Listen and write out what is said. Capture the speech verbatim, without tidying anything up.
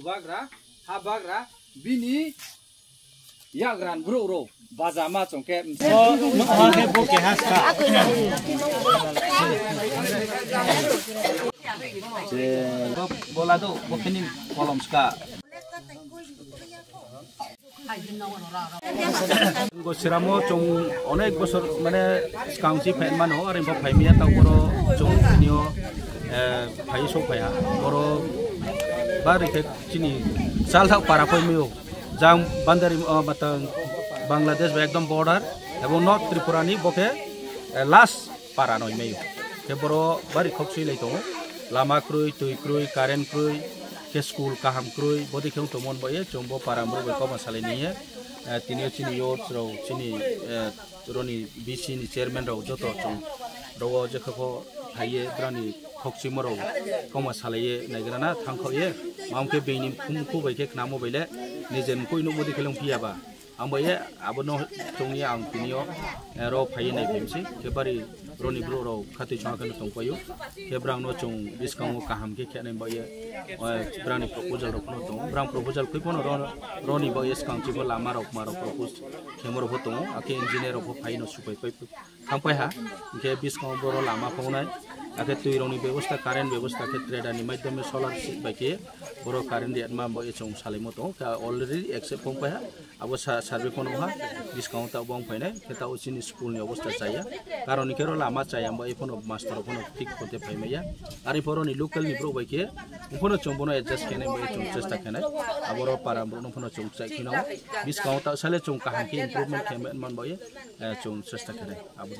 Bagra, ha bagra, bini yagran bro ro, baja ma chongke. Bola do, bokini kolom ska. Gosiramo chong onek bosor mane skang si phaima no, are bo phaimiya ta boro chong nio, eh, phai sok phaiha. Boro bari khe chini salthak para phaimiyo. Jang bandari, oh, matang Bangladesh ba ekdom border, ebong North Tripura ni bokhe, eh, last para noi mai. Khe boro bari khok sui lai tongo. Lama kroi, twi kroi, current kroi, khe school kaham kroi, bodi khe tongmon boye, chong bo para borok bai koma salai niye. Eh, tini chini youth rok, chini, eh, roni B C ni chairman rok joto chong rogo je khe pho phaiye brani khok sui morok koma salai ye naigrana thang kho ye. Mam khe beini khum khu bai khe khnamo bai le nije mkui nuk bodi khe long phiya ba. Ang bai ye abono chongni ang tini o, eh, ro phaiye nai phimsi khe bari roni bro rok khatwi chong khe tong payo. Khe brang no chong biskango kaham khe khe nai bai ye, eh, brang ni proposal rok no tong. Brang proposal khui pono ro, roni bai ye skang chibo lama rok ma rok propose khe mo rok bo tong. Akhe engineer rok bo phai no supai pai thang pai ha. Hingkhe biskango boro lama phongnai. Akhe twi rok ni bebosta, current bebosta khe trader ni maidhyame solar bai khe boro current riyatma bai ye chong salai mo tong. Khe already accept phong pai ha. Abo sa-, survey phano ha, biskango ta bong phainai, khe ta o chini school ni obosta chaya. Karon hingke ro lama chaya, bo e phano master phano thik kote phai maya. Ari phoro ni local ni bro bai khe, phano chong bono adjust khenai, bo e chong chesta khenai. Abo ro para bro no phano chong chai khino. Biskango ta sale chong kaham khe improvement khe man bo e, eh, chong chesta khenai. Abo.